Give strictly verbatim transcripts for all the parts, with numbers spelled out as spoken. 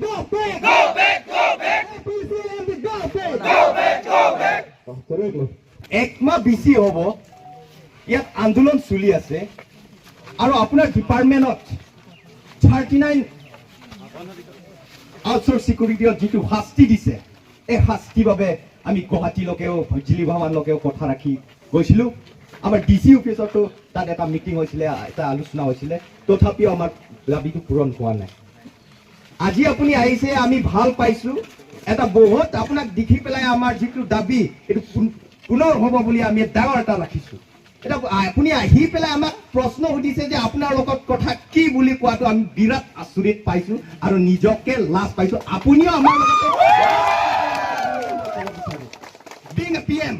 Go back! Go back! Go back! A P C M D, go back! Go back! Go back! একমাহ বেছি হ'ব ইয়াত আন্দোলন চলি আছে আৰু আপোনাৰ ডিপাৰ্টমেণ্টত থাৰ্টি নাইন আউটচোৰ্চ ছিকিউৰিটিত যিটো শাস্তি দিছে, এই শাস্তিৰ বাবে আমি গুৱাহাটীলৈকেও, বিজুলী ভৱনলৈকেও কথা ৰাখি গৈছিলোঁ। আমাৰ ডি চি অফিচতো তাত এটা মিটিং হৈছিলে, এটা আলোচনা হৈছিলে, তথাপিও আমাৰ দাবীটো পূৰণ হোৱা নাই। আজি আপুনি আহিছে, আমি ভাল পাইছো। এটা বহুত আপোনাক দেখি পেলাই আমাৰ যিটো দাবী, এইটো পুন-, পুনৰ হ'ব বুলি আমি ডাঙৰ এটা ৰাখিছো। এটা আপুনি আহি পেলাই আমাক প্ৰশ্ন সুধিছে যে আপোনাৰ লগত কথা কি বুলি কোৱাটো আমি বিৰাট আচৰিত পাইছো আৰু নিজকে লাজ পাইছো। আপুনিও আমাৰ লগতে being a P M,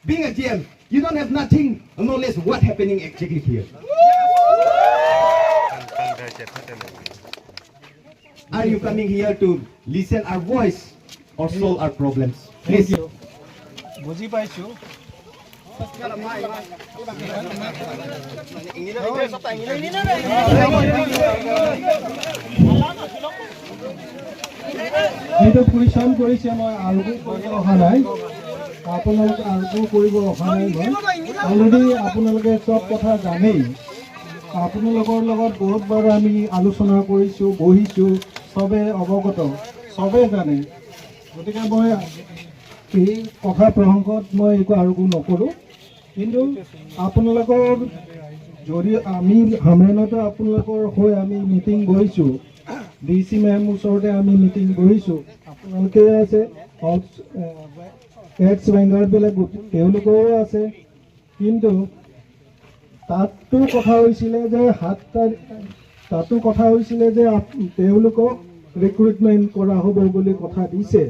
being a G M, you don't have nothing knowledge what happening exactly here. Are you coming here to listen our voice or solve our problems? Please. বুজি পাইছো। যিটো কুৱেশ্যন কৰিছে, মই আৰ্গু কৰিব অহা নাই, আপোনালোক আৰ্গু কৰিব অহা নাই। মই অলৰেডি আপোনালোকে চব কথা জানেই। আপোনালোকৰ লগত বহুত বাৰ আমি আলোচনা কৰিছো, বহিছো, চবে অৱগত, চবে জানে। গতিকে মই এই কথা প্ৰসংগত মই একো আৰ্গু নকৰো। কিন্তু আপোনালোকৰ যদি আমি হামেনতে আপোনালোকৰ হৈ আমি মিটিং বহিছো, ডি চি মেম ওচৰতে আমি মিটিং বহিছো। আপোনালোকে আছে, এক্স ৱেংগাৰ্ড বিলাক গোট-, তেওঁলোকৰো আছে। কিন্তু তাতো কথা হৈছিলে যে সাত তাৰিখ, তাতো কথা হৈছিলে যে আপ-, তেওঁলোকক ৰিক্ৰুটমেণ্ট কৰা হ'ব বুলি কথা দিছে।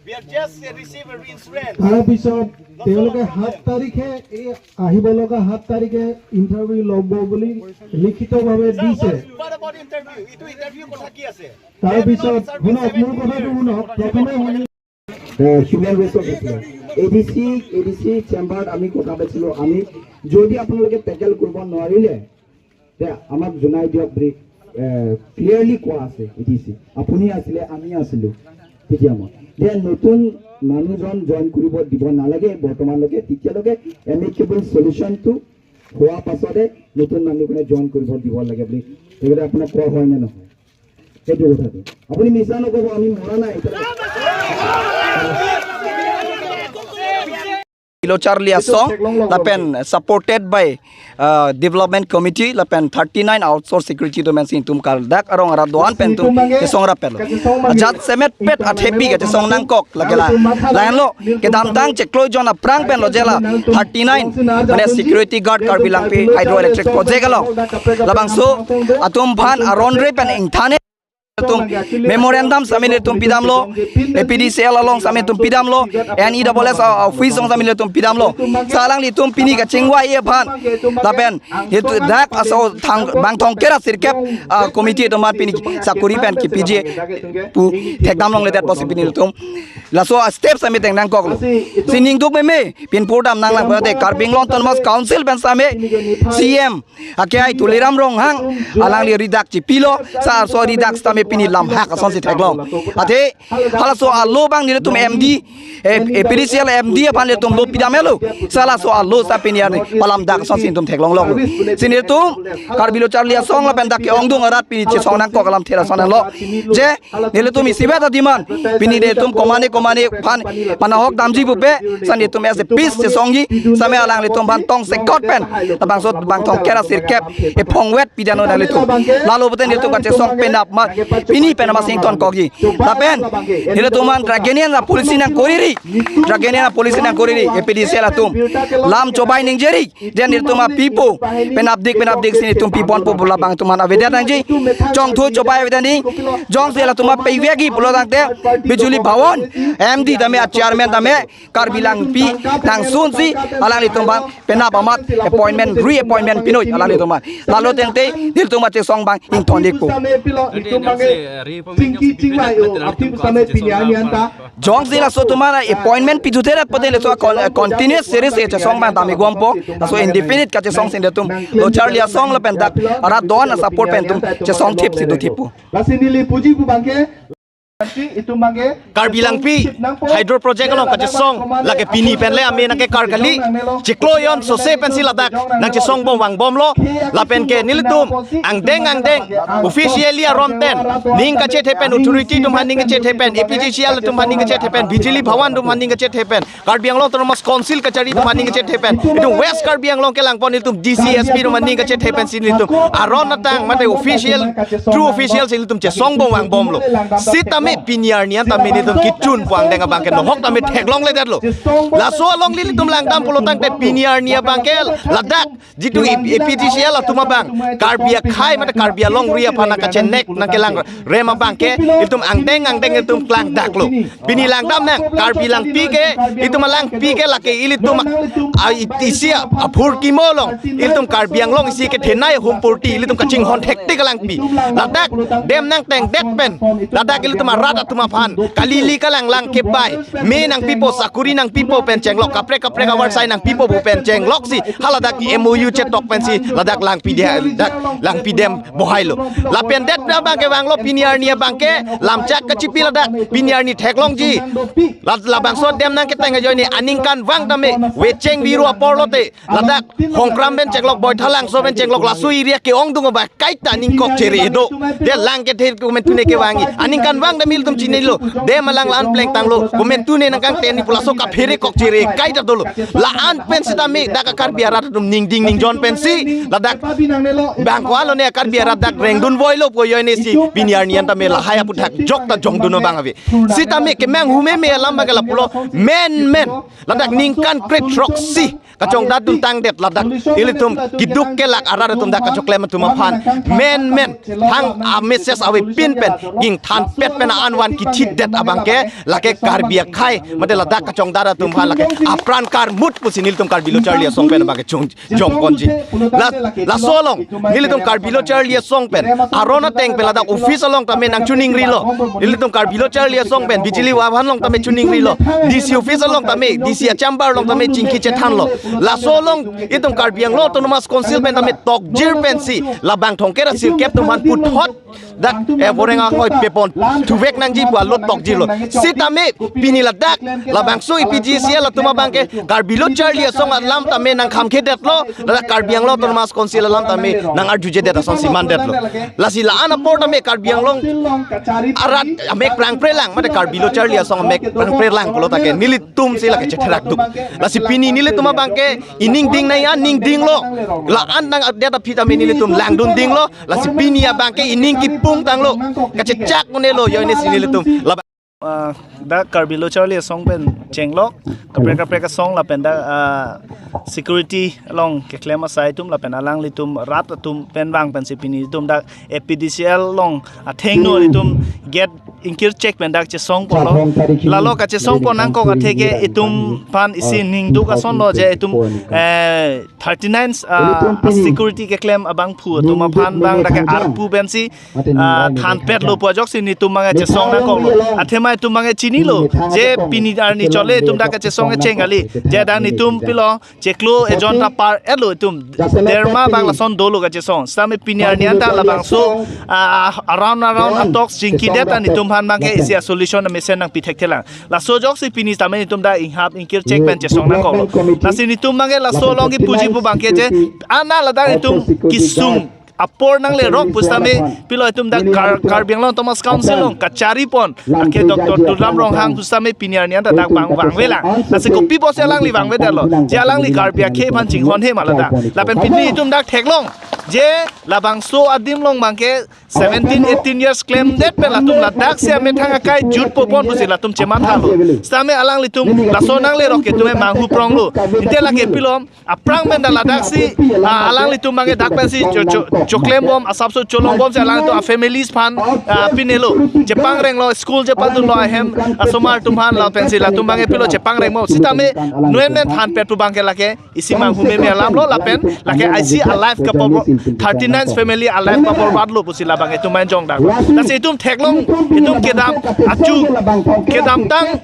We have just received a reassurance. তাৰপিছত তেওঁলোকে সাত তাৰিখে, এই আহিব লগা সাত তাৰিখে ইণ্টাৰভিউ ল'ব বুলি লিখিতভাৱে দিছে। What about interview? এইটো ইণ্টাৰভিউ কথা কি আছে? তাৰপিছত শুনক, মোৰ কথাটো শুনক, প্ৰথমে শুনি human resources, A D C, A D C চেম্বাৰত আমি কথা পাতিছিলো। আমি যদি আপোনালোকে টেকেল কৰিব নোৱাৰিলে, তে আমাক জনাই দিয়ক বুলি ক্লিয়াৰলি কোৱা আছে এ ডি চি। আপুনি আছিলে, আমি আছিলো তেতিয়া মই, যে নতুন মানুহজন জইন কৰিব দিব নালাগে বৰ্তমানলৈকে, তেতিয়ালৈকে এমিকেবল চলিউশ্যনটো হোৱা পাছতে নতুন মানুহখনে জইন কৰিব দিব লাগে বুলি তেখেতে আপোনাক কোৱা হয় নে নহয়? সেইটো কথাটো। আপুনি মিছা নক'ব, আমি মৰা নাই। Lo Charli Asong, lapen supported by, uh, Development Committee, lapen thirty nine Outsource Security atum pensi itum kardak arong arat do-an pen itum kesong rapetlo. Ajat semet pet athepi kachesong nangkok lake la. Lahenlo, kedamtang chiklo jon aphrang penlo je la thirty nine, mane security guard Karbi Langpi Hydroelectric Project along, labangso atum aphan aron re pen ingthan atum memorandum sami nelitum pidamlo, A P D C L along sami nelitum pidamlo, N E double S office along sami nelitum pidamlo. Sa alanglitum pini kachingvai aphan lapen itum dak aso thang bang thongkep ra sirkep, ah, committee atum aphan pini sakori pen kipiji pu thekdam longledet pusi pini nelitum laso step sami tengnangkoklo. Si ning duk meme, pinpur dam nanglang pura te Karbi Anglong Autonomous Council pen sami C E M ake ai Tuliram Ronghang alangli ridak chipilo, sa arso ridak sitame pini lamhak asonsi theklong. Athe halaso alo abang nelitum M D, eh, A P D C L M D aphan nelitum lo pidamlo. Sa laso alo sa pini arni palamdak asonsi itum theklonglok. Si nelitum Karbi Lo Charli Asong lapen dak ke-ongdung arat pini chesong nangkok alam thera son lo. Je nelitum isivet adiman, pini nelitum komane komane aphan panahok damji pupe, sa nelitum as a peace chesongji, sami alanglitum aphan tongsekot pen labangso bang thongkep ra sirkep ephongvet pidamnon nelitum. Lalo pute nelitum kachesong penap ma, pini penap ma sing tonkokji. Lapen nelitum aphan draconian policy nangkoriri, draconian policy nangkoriri, A P D C L atum lam chobai ningjeri, je nelitum apipo penapdik penapdik si nelitum pipon po labang atum aphan avedet nangji. Chongthu chobai avedet ni, jongsi latum apevekji pulo tangte Bijuli Bhawan M D tame, a chairman tame Karbi Langpi nangsunsi alanglitum aphan penap amat appointment, reappointment pinoi alanglitum aphan. Lalo tangte nelitum achesong abang ingtondikpo. Chingki chingvai o, aphi sampai pini arni anta. Jongsi laso atum aphan appointment pithu therat pote laso kon-, continuous series kachesong abang tame guampo. Laso indefinite kachesong si nelitum Lo Charli Asong lapen dak arat don a-support pen itum chesong thip si do thippo. Lasi neli puji pu abangke, itum abangke Karbi Langpi hydro project along kachesong lake pini pen le ame nangkekar kali. Chiklo jon sose pensi ladak nangchesong bom vangbomlo. Lapen ke nelitum angdeng angdeng officially aron ten ning kachethe pen, authority atum aphan ning kachethe pen, A P D C L atum aphan ning kachethe pen, Bijli Bhawan atum aphan ning kachethe pen, Karbi Anglong Autonomous Council kachari atum aphan ning kachethe pen, itum West Karbi Anglong kelangpon itum D C S P atum aphan ning kachethe pensi nelitum aron atang mate official, true official si nelitum chesong bom vangbomlo. Sitame pini arni an tame nelitum kechun pu angdeng abangke nohok tame theklongledetlo. Laso along nelitum langdam pulo tangte pini arni abangke ladak jitu A P D C L atum abang Karbi akhei mate Karbi alongri aphan nangkachenek nangkelang rem abangke itum angdeng angdeng itum klangdaklo. Pini langdamnang Karbi Langpi ke, itum alangpi ke lake ilitum a, a, isi a, aphurkimo along ilitum Karbi Anglong isi kethenei humpurti ilitum kachinghon thektik alangpi. Ladak dem nangtengdet pen ladak ilitum arat atum aphan kali ili kalanglang kebai, me nangpipo, sakuri nangpipo pen chenglok, kaprek kaprek avarsai nangpipo pu pen chenglok si haladak M O U chetok pensi ladak langpi de, dak langpi dem bohailo. Lapen det abangke vanglo pini arni abangke lamchak kachipi ladak pini arni theklongji. La, labangso dem nangketeng ajoine aningkanvang tame vecheng viru apor lote ladak Hongkram pen chenglok, Boithalangso pen chenglok, laso area ke-ongdung abang kaita ningkok chere do. De lang kethe komentu ne kevangji. Aningkanvang tame ilitum chinilo. Dem alang la-an plengtanglo. Komentu ne nangkangteni pu laso kaphere kok chere kaita dolo. La-an pen sitame dak a-Karbi arat atum ningding ningjon pensi ladak bang ko-an lone a-Karbi arat dak rengdun voilo pu ajoine si pini arni an tame lahai aphuthak jokta jongdun abang ave. Sitame kemang humeme alam abangke lapulo menmen ladak ningkan kre-throksi kachongdatdun tangdet ladak ilitum keduk kelak arat atum dak kachoklem atum aphan menmen thang a-message avepin pen ingthanpet pen a-anvan kithitdet abangke lake Karbi akhei mate ladak kachongdat atum aphan lake apran karmut pusi nelitum Karbi Lo Charli Asong pen abangke chung jongponji. La, laso along nelitum Karbi Lo Charli Asong pen aron ateng pen ladak office along tame nangchiningrilo. Nelitum Karbi Lo Charli Asong pen Bijli Bhawan along tame chiningrilo. D C office along tame, D C a-chamber along tame chingki chethanlo. Laso along itum Karbi Anglong Autonomous Council pen tame tokjir pensi labang thomkep ra sirkep atum aphan puthot dak, eh, boreng ahoi pepon thuvek nangji pu alo tokjirlo. Sitame pini ladak labangso A P D C L atum abangke Karbi Lo Charli Asong alam tame nangkhamkhedetlo, ladak Karbi Anglong Autonomous Council alam tame nangarjujedet asonsi mandetlo. Lasi la-an apor tame Karbi Anglong arat amek prangprelang mate Karbi Lo Charli Asong amek prangprelang pulo tangte nelitum si lake chetherak duk. Lasi pini nelitum abangke ining ding nai an ning dinglo. La-an nangdet aphi tame nelitum langdun dinglo. Lasi pini abangke ining kipung tanglo. Kachechak unelo ajoine si nelitum. La Ah, dak Karbi Lo Charli Asong pen chenglok, kaprek kaprek asong lapen dak, ah, security along keklem asai atum lapen alanglitum rat atum pen vang pensi pini itum dak A P D C L along athengno itum gate ingkir chek pen dak chesongponlo. Lalo kachesongpon nangkok atheke itum aphan isi ningduk asonlo je itum, eh, thirty-nine, ah, security keklem abangphu atum aphan vang dak ke arpu pensi, ah, thanpetlo pu ajoksi nelitum abangke chesong nangkoklo. Athema itum abangke chinilo je pini arni chole itum dak kachesong kecheng kali. Je dak nelitum pilo chiklo ejon ta par-etlo itum derma abang lason dolo kachesong. Sitame pini arni anta labangso, ah, around around a-talks chingkidet an itum aphan abangke isi a-solution amesen nangpi thekthelang. Laso ajoksi pini tame itum dak inghap ingkir chek pen chesong nangkoklo. Lasi nelitum abangke laso along kipuji pu abangke je ana ladak itum kesung apor nanglerok pusitame pilo itum dak Kar-, Karbi Anglong Autonomous Council along kacharipon ake Doctor Tuliram Ronghang pusitame pini arni anta dak bang vangvelang. Lasi kopi pusi alangli vangvedetlo? Je alangli Karbi akhei aphan chinghonhe ma ladak. Lapen pini itum dak theklong je labangso adim along abangke seventeen, eighteen years klemdet pen latum ladak si amethang akai jutpopon pusi latum chemathalo. Sitame alanglitum laso nanglerok ke itum manghu pronglo. Inte lake pilo, aphrang pen dak ladak si, ah, alanglitum abangke dak pensi cho, cho, choklem bom, asapso cholong bomsi alangtum a families aphan, ah, pinelo. Chepangrenglo, school chepadunlo ahem asomar atum aphan lapensi latum abangke pilo chepangreng bom. Sitame nuenmen thanpet pu abangke lake isi manghume me alamlo lapen lake isi a life kabor-, thirty-nine family a life kaborbatlo pusi labang itum anjong dak. Lasi itum theklong, itum kedam achu, kedamtang,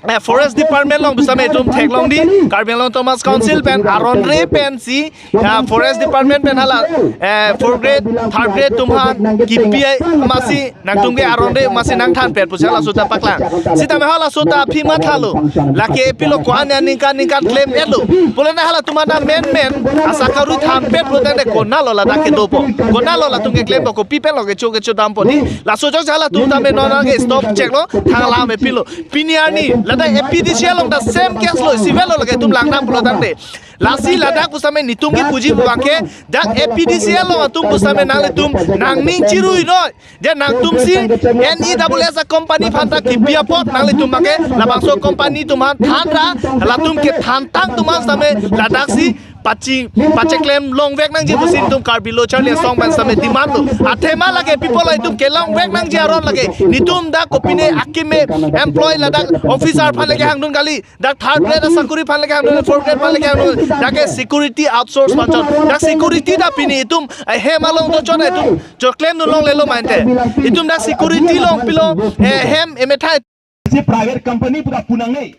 eh, Forest Department along pusitame itum theklong di, Karbi Anglong Autonomous Council pen aron re pensi, ah, Forest Department pen hala, eh, fourth grade, third grade atum aphan kipi amatsi nangtum ke aron re amatsi nangthanpet pusi halaso ta paklang. Sitame halaso ta aphi mathalo. Lake pilo ko-an aningkan ningkan klem-etlo. Pulotangte halatum aphan menmen asa karui thanpet pulotangte konatlo ladak kedopo. Konatlo latum ke klempo, kopi penlo kecho kecho dampo di. Laso jongsi halatum tame non ke stop cheklo, thang alam e pilo. Pini arni ladak A P D C L along ta same case lo, isi vetlo lake itum langnang pulotangte. Lasi ladak pusitame netum kepuji pu abangke dak A P D C L along atum pusitame nanglitum nangning chirui noi. Je nangtumsi N E W S a company aphan ta kipi apot nanglitum abangke labangso company atum aphan thanra, latum kethantang atum aphan sitame ladaksi pachi, pacheklem longvek nangji pusi netum Karbi Lo Charli Asong pen sitame demand lo. Athema lake people itum kelongvek nangji aron lake netum dak kopine akeme employee ladak officer aphan lake hangdun kali. Dak third grade asakuri aphan lake hangdun, fourth grade aphan lake hangdun. Dak ke security outsource pachon. Dak security ta pini itum ahem along dochon, itum choklem dunlonglelo mante. Itum dak security along pilo, eh, hem emethai. Isi private company pu ta pu nangne.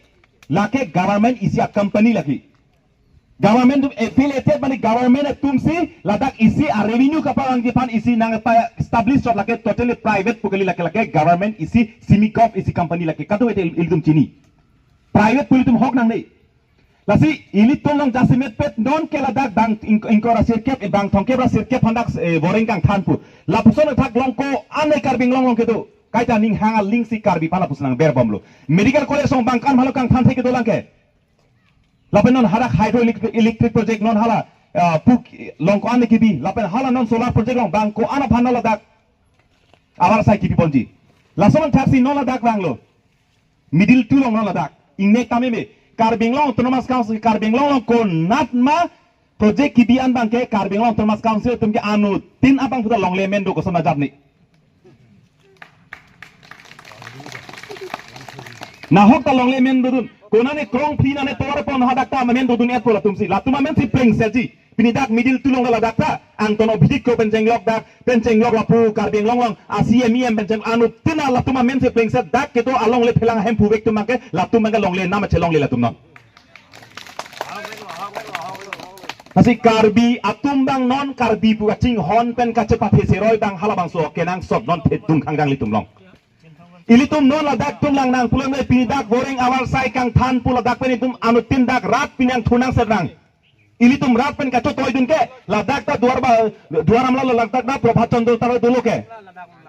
Lake government isi a company lake. Government atum affiliated mane government atumsi ladak isi a revenue kapavangji aphan isi nangpa-establish chot, lake totally private pu kali, lake, lake government isi semi gov isi company lake. Kadokave ilitum chini. Private pu ilitum ahok nangne. Lasi ilitum along jasemetpet non ke ladak bang ing-, ingkoi ra sirkep, eh, bang thomkep ra sirkep aphan dak, eh, boreng kangthan pu. Lapuson athak along ko-an Karbi Anglong along kedo. Kaita ning hang alingsi Karbi aphan lapuson nangberbomlo. Medical college along bang ko-an aphanlo kangthan thek kedo lang ke. Lapen non hadak hydroelectric, electric project non hala, ah, pu along ko-an kibi. Lapen hala non solar project along bang ko-an aphan ladak avarsai kibi ponji. Lason thaksi non ladak vanglo. Middle two along non ladak. Ingnek tame me. Karbi Anglong Autonomous Council, Karbi Anglong along konatma project kibi an abangke Karbi Anglong Autonomous Council atum ke anuttin abang puta longle amen do koson ajat ni. Nahok ta longle amen dodun. Konane krong phli nane tovar pon hadak ta amen dodun-etpo latumsi. Latum amensi plengsetji. Pini dak middle two along ladak ta Angtono Bhidikko pen chenglok dak, pen chenglok lapu Karbi Anglong along a C M E M pen cheng anuttin latum amensi plengset dak kedo alongle phelang ahemphu vek atum abangke, latum abangke longle nam achelongle latum non. Lasi Karbi atum abang non Karbi pu kachinghon pen kachepathe seroi abang halabangso kenangsot non thedung khangdang ilitum along. Ilitum non ladak atum langnang pulang le pini dak boreng avarsai kangthan pu ladak pen itum anuttin dak rat pini nangthunang serang. Ilitum rat pen kachotoi dun ke, ladak ta Duar ba, Duar Amla lo ladak ta Prabhat Chandra Taro dolo ke.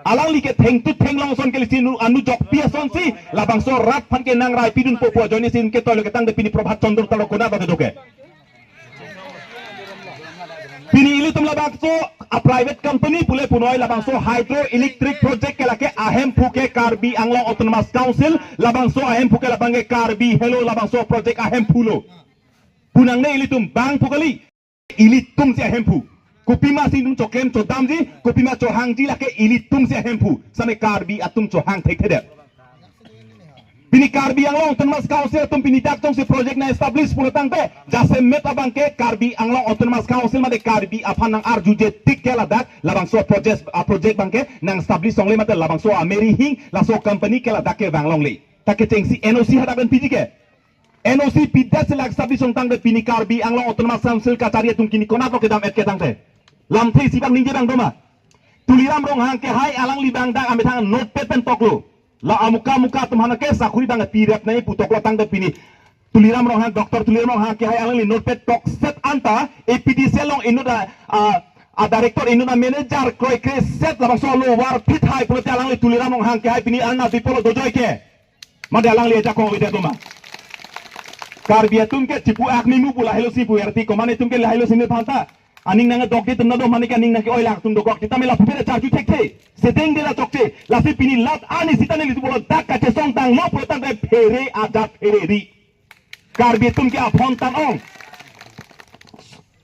Alangli ke thengtut thenglong ason ke lisi nu, anu jokpi asonsi, labangso rat aphan ke nang rai pidunpo pu ajoine si ketoi lo ke tangte pini Prabhat Chandra Taro konat ba kedo ke. Pini ilitum labangso a private company pule punoi labangso hydroelectric project ke lake ahemphu ke Karbi Anglong Autonomous Council, labangso ahemphu ke labang ke Karbi helo labangso project ahemphu lo. Pu nangne ilitum bang pu kali. Ilitumsi ahemphu. Kopima si itum choklem chodamji, kopima chohangji lake ilitumsi ahemphu. Same Karbi atum chohang thekthedet. Pini Karbi Anglong Autonomous Council atum pini dak jongsi project nang-establish pulo tangte, jasemet abang ke Karbi Anglong Autonomous Council mate Karbi aphan nang-arjuje tik ke ladak, labangso project, a project abang ke nang-establish longle mate labangso a Mary Hing, laso company ke ladak ke vang longle. Ta kechengsi N O C hadak pen piji ke. N O C pidet si lak establish ong tangte pini Karbi Anglong Autonomous Council kachari atum kini konat lo kedam-et ke tangte. Lamthe isi abang ningje abang doma. Tuliram Ronghang ke hai alangli abang dak amethang notepad pen toklo. La amuka muka atum aphan ke sakuri abang pirep nai pu toklo tangte pini. Tuliram Ronghang, Doctor Tuliram Ronghang ke hai alangli notepad tokset anta A P D C L along inut a, a, a director inut a manager kroikre set labangso alo war phit hai pulote alangli Tuliram Ronghang ke hai pini arna dipolo dojoi ke. Mate alangli ajakong avedet doma. Karbi atum ke chipu ak mimu pu lahelo si pu erti komat atum ke lahelo si ne phanta. Aning nangdokde atum nado mane ke aning nangke-oilak atum dokok. Sitame lapu pere charju thekthe. Sedengde la chokche. Lasi pini lat ani sitame lisi bolo dak kachesong tanglo pulo tangte phere ajat phere ri. Karbi atum ke aphon tan ong.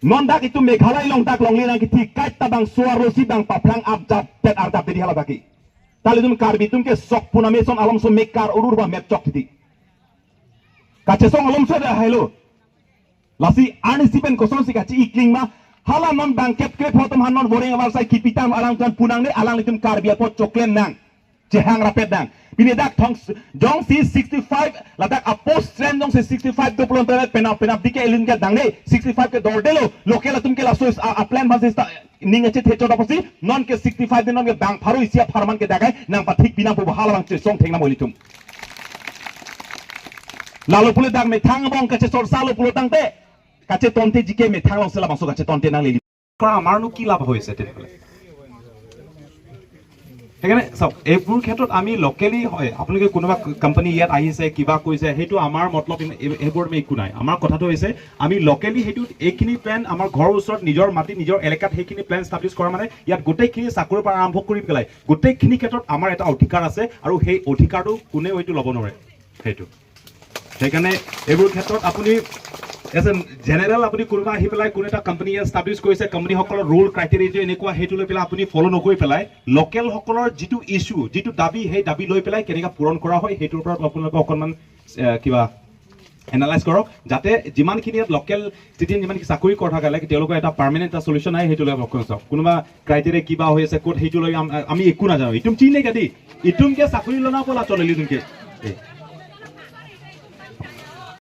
Non dak itum Meghalaya along dak longle nangkethi kaita bang suar rosi bang paphrang apjap pet arjap dedi hala dak ke. Tali itum Karbi atum ke sok puname son alom so mekar urur ba mepchok titi. Kachesong alom so da helo. Lasi arnisi pen kosonsi kachi-ikling ma, hala non bang kep kep hotom han non voreng avarsai kipitam alang tuan punang ne alanglitum Karbi apot choklem nang. Chehang rapet nang. Pini dak thong jongsi sixty-five, ladak a post strength jongsi sixty-five do pulote penap penap dike elin ke dang ne sixty-five ke dordelo, local atum ke laso a, a plan bang sista ning achethe chodok pasi, non ke sixty-five din non ke bang pharo isi apharman ke dagai nangpathik pinang pu hala bang chesong theng nang ilitum. Lalo pule dak methang bong kachesorsa lo pulo tangte, kachetonte jike methang alongsi labangso kachetonte nang lili. পৰা আমাৰনো কি লাভ হৈছে তেনেহ'লে? সেইকাৰণে চাওক, এইবোৰ ক্ষেত্ৰত আমি লোকেলি, হয়, আপোনালোকে কোনোবা কোম্পানী ইয়াত আহিছে, কিবা কৈছে, সেইটো আমাৰ মতলব ইম-, এই-, এইবোৰ আমি একো নাই। আমাৰ কথাটো হৈছে আমি লোকেলি সেইটো এইখিনি প্লেন আমাৰ ঘৰৰ ওচৰত নিজৰ মাটি, নিজৰ এলেকাত সেইখিনি প্লেন ষ্টাব্লিছ কৰা, মানে ইয়াত গোটেইখিনি চাকৰিৰ পৰা আৰম্ভ কৰি পেলাই গোটেইখিনি ক্ষেত্ৰত আমাৰ এটা অধিকাৰ আছে আৰু সেই অধিকাৰটো কোনেও এইটো ল'ব নোৱাৰে। সেইটো সেইকাৰণে এইবোৰ ক্ষেত্ৰত আপুনি এজ এ জেনেৰেল আপুনি কোনোবা আহি পেলাই কোনো এটা কোম্পানী ষ্টাব্লিছ কৰিছে, কোম্পানীসকলৰ ৰুল ক্ৰাইটেৰিয়া এনেকুৱা, সেইটো লৈ পেলাই আপুনি ফ'ল' নকৰি পেলাই লোকেলসকলৰ যিটো ইছ্যু, যিটো দাবী, সেই দাবী লৈ পেলাই কেনেকৈ পূৰণ কৰা হয়, সেইটোৰ ওপৰত আপোনালোকে অকণমান, এ, কিবা এনালাইজ কৰক, যাতে যিমানখিনি ইয়াত লোকেল স্থিতিত যিমান চাকৰি কৰি থকা লাগে, তেওঁলোকৰ এটা পাৰ্মানেণ্ট এটা চলিউশ্যন আহে, সেইটো লৈ লক্ষ্য চাওক। কোনোবা ক্ৰাইটেৰিয়া কিবা হৈ আছে, ক'ত সেইটো লৈ আম-, আমি একো নাজানো। ইটুম চিনে কাটি, ইটুমকে চাকৰি লনা পলা চলিলি তুমকে।